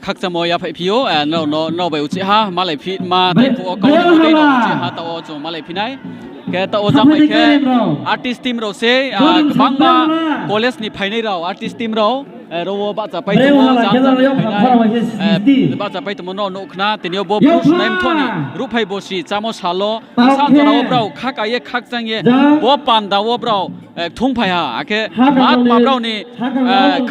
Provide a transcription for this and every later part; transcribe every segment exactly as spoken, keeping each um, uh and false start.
Khakchangmo yaphaihphi ou, nrao no, nrao bai uchih ha malai phi ma, taiphuh wo kau ni dei no uchih ha taoh wo chung malai phi nai. Khe taoh wo jang bai khe artist team rao se, gbangma college ni phainai rao, artist team rao, ro wo bahchapai tongmo, jang jang ni phainai, bahchapai tongmo no nuh khna. Tini yo bo Bru Snungnai Mthoh ni ruhphai bosi chámo sal wo, bsa jora wo brao khaka ye khakchang ye, bo panda wo brao kthungphai ha, akhe matma brao ni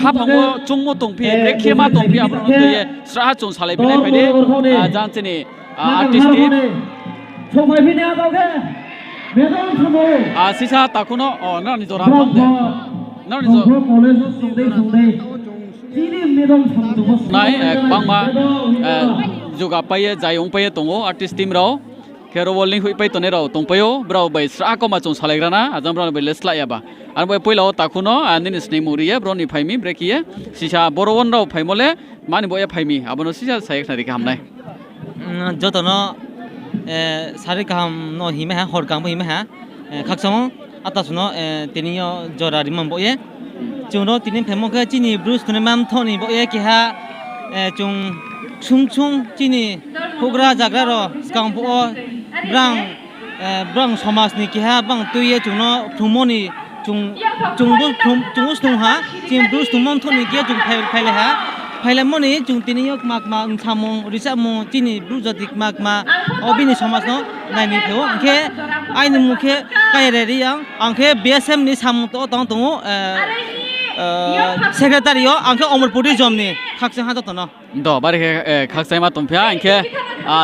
khaphang wo chungmo tongphi, brekhe ma tongphi, abo no tui ye srahha chung salai phi nai phai di, jang chini artist team. Sisa takhu no, nrao ni jora thanng de. Nrao ni jora nai, gbangma juga pai ye, zai ongpai ye tong ou artist team rao. Khe ro wo linghoihpai tongnai rao tongpai ou, brao bai srahha kauma chung salaigra na, ajang brao bai le slái ya ba. Aro bai poila wo takhu no, nini sningmung ri ye, bro ni phai mi brekhe ye, sisa boro wo nrao phaimo le, mani bo ye phai mi, abo no sisa sa ye khnari khe ham nai. Joto no, sari kaham no himai ha, hor kaham bo himai ha, khakchang ou, ata suh no, tini yo jora rimo bo ye. Chung ro tini phaimo khe chini Bru Snungnai Mthoh ni bo ye keha, chung sung sung chini houhgra zagra rao skang phuh wo brang, brang somaj ni keha bang tui ye chung no phrungmo ni, chung, chung bo phrung, chung bo snung ha, chini Bru Snungnai Mthoh ni khe chung phai, phailai ha. Phailaimo ni chung tini yo kma kma samung, richamung, chini Bru jati kma kma, o bini somaj no nai ni phai ou. Hing khe aini mmung khe Kaire Reang, ang khe B S M ni samung to tong tong ou, secretary yo, ang khe Omorpur Region ni. Khakchang ha joto no. Do, bari khe khakchangma tongphi ha, hing khe,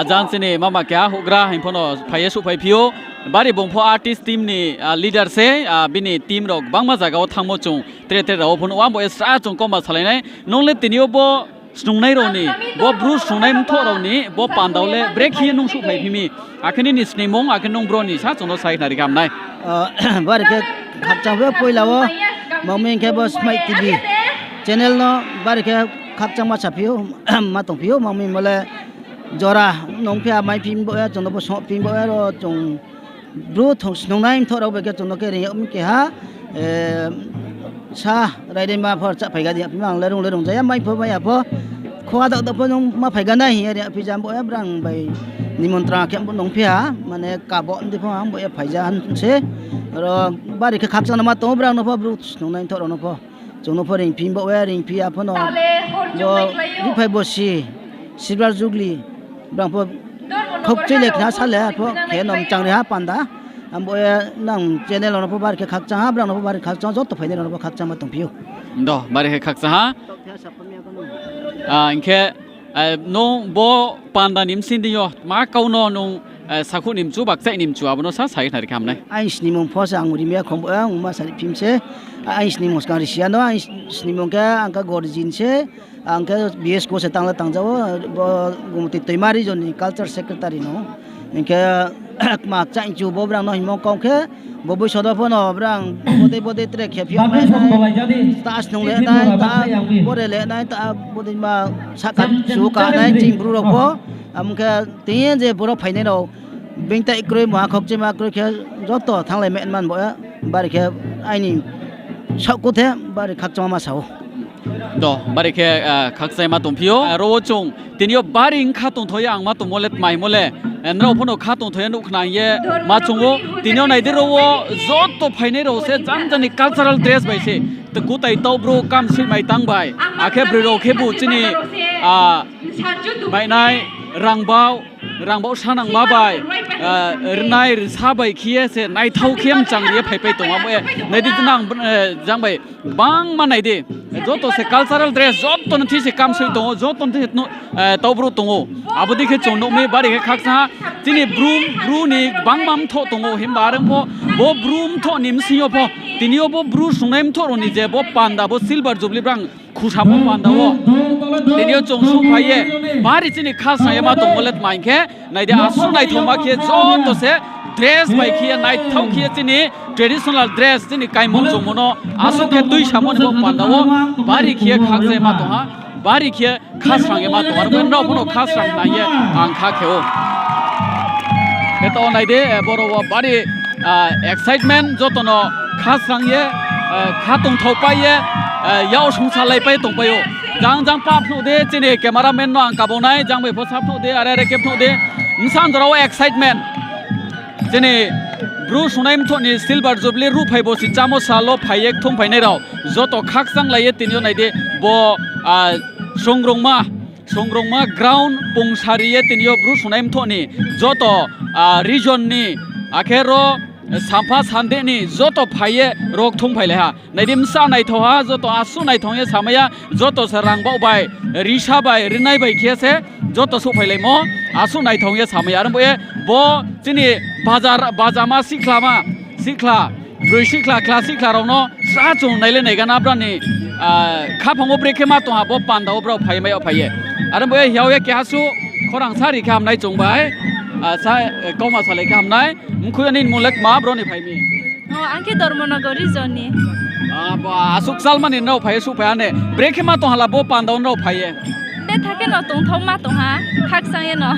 jang chini mama keha houhgra hing pho no phai ye souhphaiphi ou. Bari bung pho artist team ni leader se, bini team rao gbangma zaga wo thanngmo chung tre tre rao wo pho nuh ou, abo ye srahha chung kauma salai nai. Nung le tini yo bo snungnai rao ni, bo Bru Snungnai Mthoh rao ni bo panda wo le brekhe ye nung souhphaiphi mi, akhe nini sningmung, akhe nung bro ni sa chung no sa ye khnari khe ham nai. Bari khe khakchang phi ou, poila wo, mangmi hing khe bo Smai T V channel no bari khe khakchangma saphi ou, ma tongphi ou, mangmi mo le jora nung phi ha maiphi bo ye, chung no bo songphi bo ye, ro chung Bru Snungnai Mthoh rao bai khe chung no khe reing yag mi keha, sa raireima pho rchahphai ga di, aphi ma ang le rung le rung ja ya, mai pho mai ya pho, khoa daoh daoh pho nung ma phai ga nai hing ye ri aphi ja bo ye, brang bai nimontron khe bo nung phi ha, mane kabo di pho ang bo ye phai ja se. Ro bari khe khakchang no ma tong ou, brang no pho, Bru Snungnai Mthoh rao no pho, chung no pho reingphi bo ye, reingphi ya pho no, bo ruhphai bosi, Silver Jubilee, brang pho khokchui le khna sa le pho khe no mchang ri ha panda. Abo ye nang channel rao no pho bari khe khakchang ha, brang no pho bari khakchang, joto phainai rao no pho khakchangma tongphi ou. Do, bari khe khakchang ha. Hing khe, nung bo panda ni bsing di yo tma kau no nung, sakhouh ni mchu, bakchaih ni mchu, abo no sa sa ye khnari khe ham nai. Aini sningmung pho se ang rimai ya khong bo, ang ma sari phim se. Aini sningmung skang risi ya no, aini sningmung khe ang khe Gorjin se, ang khe B S K se tang le tang ja ou, bo Gumoti Toima Region ni culture secretary no. Hing khe kma kchaih chu bo brang no hingmo kau khe, bo boiso do pho no brang bodei bodei tre khe phi nai, ta snung le nai, ta bore le nai, ta bodei ma sahka chu ka nai ching Bru rao pho. Amo khe tini je boro phainai rao, being tai kroi, maha khokchima kroi khe joto thannglai man bo, bari khe aini saohkuthe bari khakchangma ma sa ou. Do, bari khe khakchangma tongphi ou. Ro wo chung tini yo bari khatongthoi ye ang ma tongmo le tmaimo le, nrao pho no khatongthoi ye nuh khna hing ye ma chung ou. Tini yo nai di, ro wo joto phainai rao se jang jang ni cultural dress bai se, kutai taoh Bru kamsoih mai tang bai, akhe broi rao khebu chini mainai rangbaoh, rangbaoh sanangma bai, rinai risa bai khe ye se naithao khe mchang ri ye phaipai tong ou. Abo ye nai di nang, jang bai gbangma nai di, joto se cultural dress joto no thi se kamsoih tong ou, joto no thi se taoh Bru tong ou. Abo dei khe chung nuh mi, bari khe khakchang ha. Chini Bru, Bru ni gbangma mthoh tong ou, himba are pho bo Bru mthoh ni bsing yo pho tini yo bo Bru Snungnai Mthoh rao ni je bo panda, bo Silver Jubilee brang khusamo panda wo tini yo chung suhphai ye bari chini khasrang ye ma tongmo le tma hing khe, nai di, asuh naithaoma khe joto se dress bai khe ye naithao khe ye chini traditional dress, chini kaimung chungmo no asuh khe tuisamo ni bo panda wo bari khe ye khakchang ye ma tong ha, bari khe khasrang ye ma tong ha, aro nrao pho no khasrang nai ye ang kha khe ou. Khe taoh nai di, boro wo bari excitement, joto no khasrang ye, khatongthao pai ye, yak sungsalai pai tongpai ou. Jang jang pa phnuh di, chini cameraman no ang kabo nai, jang bai pho sa phnuh di, are are khe phnuh di. Bsa jora wo excitement. Chini Bru Sungnai Mthoh ni Silver Jubilee ruhphai bo si chámo sal wo phai ye kthumphai nai rao joto khakchanglai ye tini yo nai di, bo, ah, Songrongma, Songrongma ground pungsari ye tini yo Bru Sungnai Mthoh ni joto, ah, region ni, akhe ro Sampha Sandeh ni joto phai ye ro kthumphai lai ha. Nai di, bsa naithao ha, joto asuh naithao ye samai ya, joto se rangbaoh bai, risa bai, rinai bai khe se joto souhphailaimo, asuh naithao ye samai ya. Are bo ye bo chini bajar, bajama sihkhlama, sihkhla, broi sihkhla, khla sihkhla rao no sra chung nai le nai gana brao ni, ah, khaphang wo brekhe ma tong ha, bo panda wo brao phai mai yag phai ye. Are bo ye hiao ye keha suh khorang sa ri khe hamnai chung bai, ah, sa, eh, kauma salai khe hamnai. Mkhui yo nini mmung le tma, bro ni phai mi? O, ang khe Dharmanagar region ni. Ah, ba, asuh kchalma ni nrao phai ye suhphai ha ne. Brekhe ma tong ha la bo panda wo nrao phai ye? Betha khe no tongthao ma tong ha, khakchang ye no.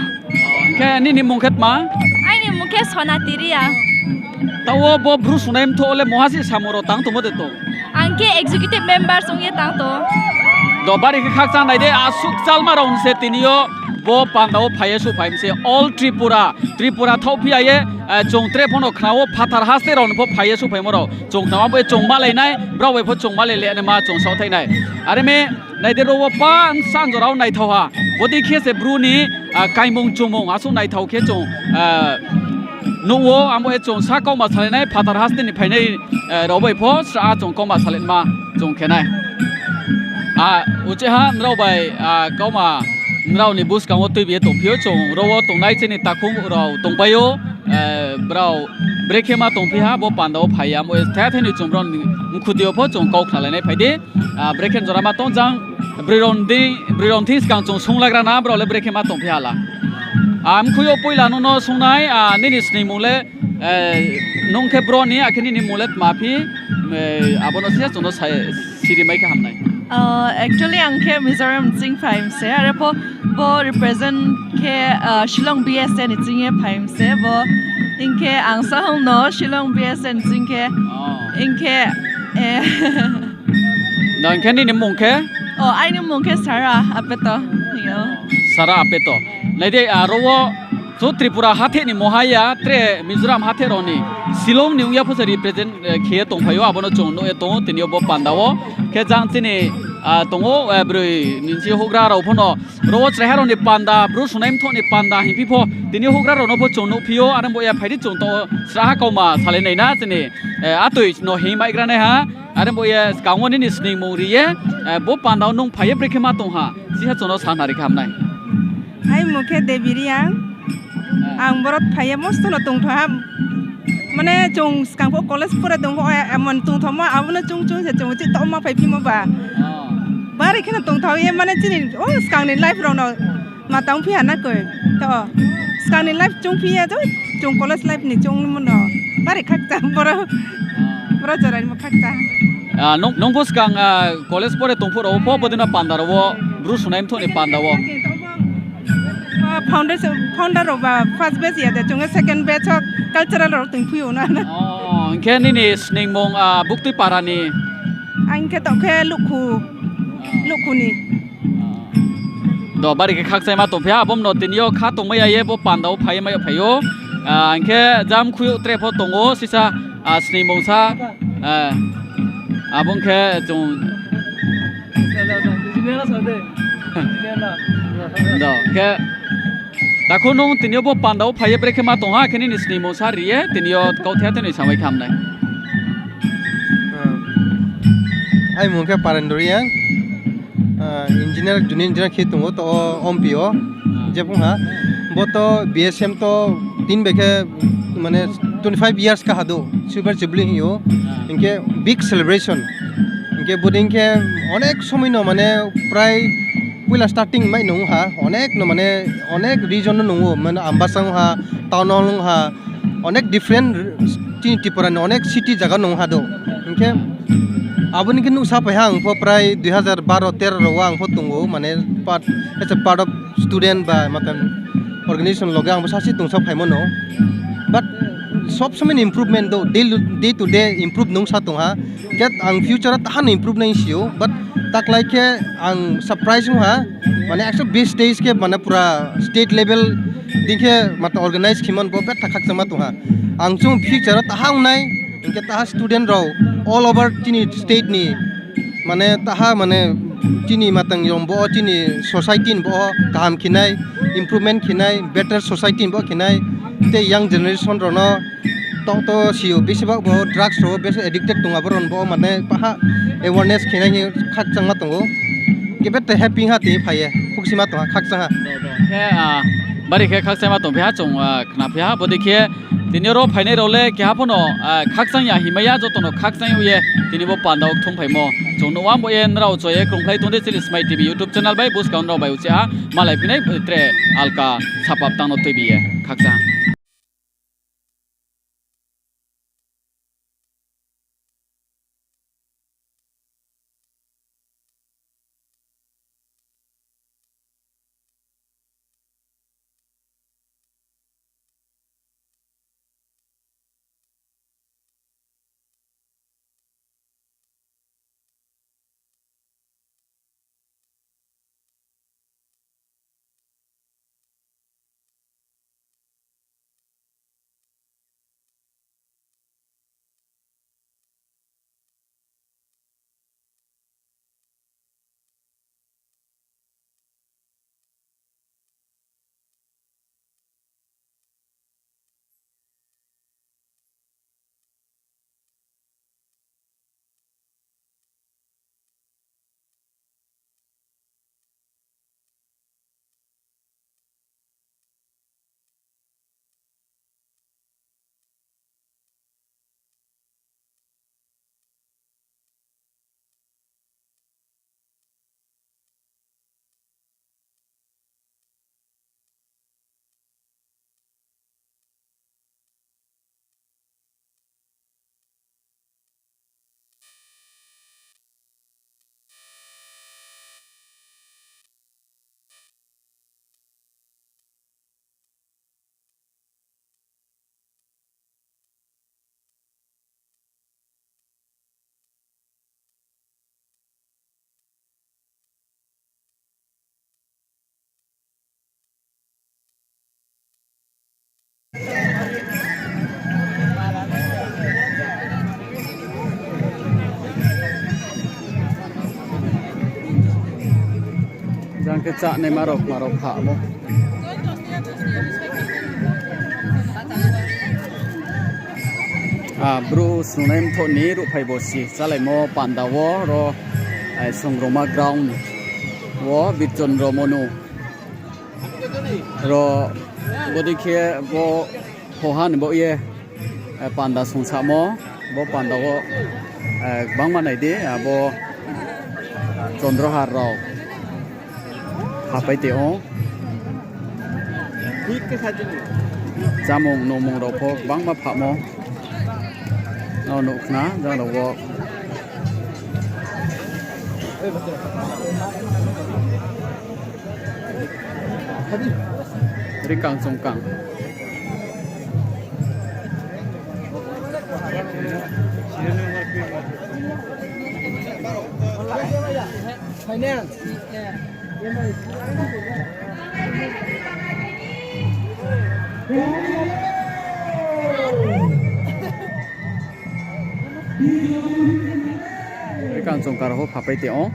Khe nini mmung khe tma? Aini mmung khe Sonati Reang. Taoh wo bo Bru Sungnai Mthoh le moha si samung rao tang tongmo de tong? Ang khe executive member ong ye tang tong. Do bari khe khakchang nai di, asuh kchalma rao se tini yo bo panda wo phai ye suhphai mi se all Tripura, Tripura thaohphi ya ye, eh, chung tre pho no khna wo phathar haste rao ni pho phai ye suhphaimo rao chung khna wo, abo ye chung malai nai, brao bai pho chung malai le naima chung saohthai nai. Are mi nai di, ro wo pa bsa jora wo naithao ha. Bodei khe se Bru ni, ah, kaimung chumung asuh naithao khe chung, ah, nuh wo, abo ye chung sa kauma salai nai, phathar haste ni phainai, eh, rao bai pho sra chung kauma salaima chung khe nai. Ah, uchih ha nrao bai, ah, kauma nrao ni buskang wo tuibi ye tongphi ou, chung ro wo tongnai chini takhu rao tongpai ou, eh, brao brekhe ma tongphi ha bo panda wo phai ya, abo ye the the ni chung brao ni mkhuti yo pho chung kau khnalai nai phai di. Ah, brekhe jora ma tong jang, broi rao ni, broi rao ni thing skang chung sunglagra na, brao le brekhe ma tongphi ha la. Ah, mkhui yo poila nung no sungnai, ah, nini sningmung le, eh, nung khe bro ni, akhe nini mmung le tma phi, eh, abo no sisa chung no sa-, siri mai khe hamnai. Ah, actually ang khe Mizoram ni ching phai mi se, are pho bo represent khe, ah, Shillong B S A ni ching ye phai mi se bo, hing khe ang sahang no Shillong B S A ni ching khe, hing khe, eh, no, hing khe nini mmung khe? O, aini mmung khe Sara Apeto hing ou. Sara Apeto. Nai di, ah, ro wo, so Tripura hathe ni moha ya, tre Mizoram hathe rao ni, Shillong ni ong ya pho se represent, eh, khe ye tongphai ou, abo no chung nuh ye tong ou, tini yo bo panda wo. Khe jang chini, ah, tong ou, eh, broi ni si houhgra rao pho no, ro wo chraiha rao ni panda, Bru Sungnai Mthoh ni panda hingphi pho, tini yo houhgra rao no pho chung nuhphi ou, are bo ye phai di chung to sraha kauma salai nai na, chini, eh, atoi no hing maigra nai ha, are bo ye skang wo nini sningmung ri ye, eh, bo panda wo nung phai ye brekhe ma tong ha, sisa chung no sa khnari khe hamnai. Aini mmung khe Devi Reang. Ang boro phai ye mosto no tongthao ha. Mane chung skang pho college pore tong pho, emon tongthaomo, abo no chung chung se chung uchih taoh ma phaiphimo ba. Bari khe no tongthao ye, mane chini, o, skang ni life rao no ma tangphi ha na koi. To, skang ni life chungphi ye, to, chung college life ni chungmo no bari khakchang boro, boro jora ni mo khakchang. Ah, nung, nung pho skang, ah, college pore tong phuh rao pho, bodei no panda rao wo, Bru Sungnai Mthoh ni panda wo. Ah, foundation, founder rao ba first batch ya de, chung second batch o cultural rao tongphi ou na. O, hing khe nini sningmung, ah, buktui para ni? Ang khe taoh khe Lukhu, Lukhu ni. Do bari khe khakchangma tongphi ha, abo no tini yo kha tongmai ya ye bo panda wo phai ye mai yag phai ou. Ah, hing khe jang khui ou tre pho tong ou, sisa, ah, sningmung sa, ah, abo khe chung Do, khe, takhu nung tini yo bo panda wo phai ye brekhe ma tong ha, khe nini sningmung sa ri ye, tini yo kauthai tini samai khe hamnai. Ah. Aini mmung khe Parendra Reang, ah, engineer, junior engineer khe tong ou, to o Ompi yo, je phung ha. Bo to B S M to tin bai khe, mane, twenty five years kha ha do, Silver Jubilee hing ou, hing khe big celebration. Hing khe bodei khe onek somoi no, mane, prai poila starting mai nung ha, onek no, mane, onek region no nung ou, mane, Ambasa ong ha, town hall ong ha, onek different, chini Tripura ni onek city zaga nung ha do. Hing khe abo ni khe nuhsa phai ha, ang pho prai dui hazar baro tero rao wo ang pho tong ou, mane, part, as a part of student ba, matan, organization loge ang pho sasi tongsa phaimo no. But Sob somoi ni improvement do, day, day to day improve nung sa tong ha. Khe ang future wo taha no improve nai si ou, but taklai khe ang surprise ong ha, mane ekso bis stage khe mane pura state level dei khe mata organize khemo bo betha khakchangma tong ha. Ang chung future wo taha ong nai, hing khe taha student rao all over chini state ni mane taha mane chini matang yong bo, chini society ni bo kaham khe nai, improvement khe nai, better society ni bo khe nai, tei young generation rao no to, to si ou, besi bak bo drugs rao besi addicted tong abo rao no bo mane paha awareness khe nai hing khakchangma tong ou. Khe betha happy ha tini phai ye, khuksima tong ha, khakchang ha. Khe, ah, bari khe khakchangma tong phi ha, chung, ah, khna phi ha, bodei khe tini ro phainai rao le keha pho no, ah, khakchang ya himai ya, joto no khakchang ye tini bo panda wo kthungphaimo chung nuh wa bo ye nrao cho ye krungphlai tong di chini Smai T V YouTube channel bai, buskang nrao bai uchih ha, malai phinai tre alka sapap tang no tuibi ye khakchang ha. Jang khe chánaima rao kma rao phamo. Ah, Bru Snungnai Mthoh ni ruhphai bosi chálaimo panda wo ro, eh, Songrongma ground wo Birchondro Monu. Ro bodei khe bo hoha ni baoh ye, eh, panda sungsamo, bo panda wo, eh, gbangma nai di, abo chondrohar rao phapai tong ou. Chámung nungmung rao pho gbangma phamo. Nrao nuh khna, jang rao wo. Rikang chungkang. Finance. Rikang chungkang rao pho phapai tong ou.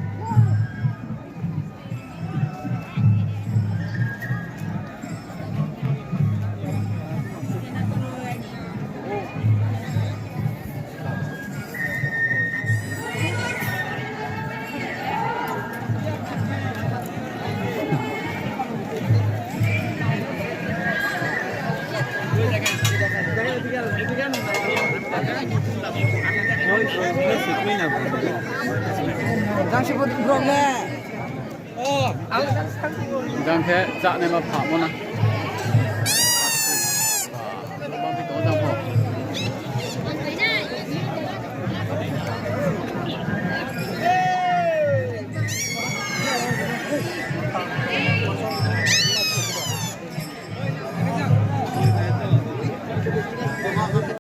Jang se bo brao le. Jang khe chánaima phamo na.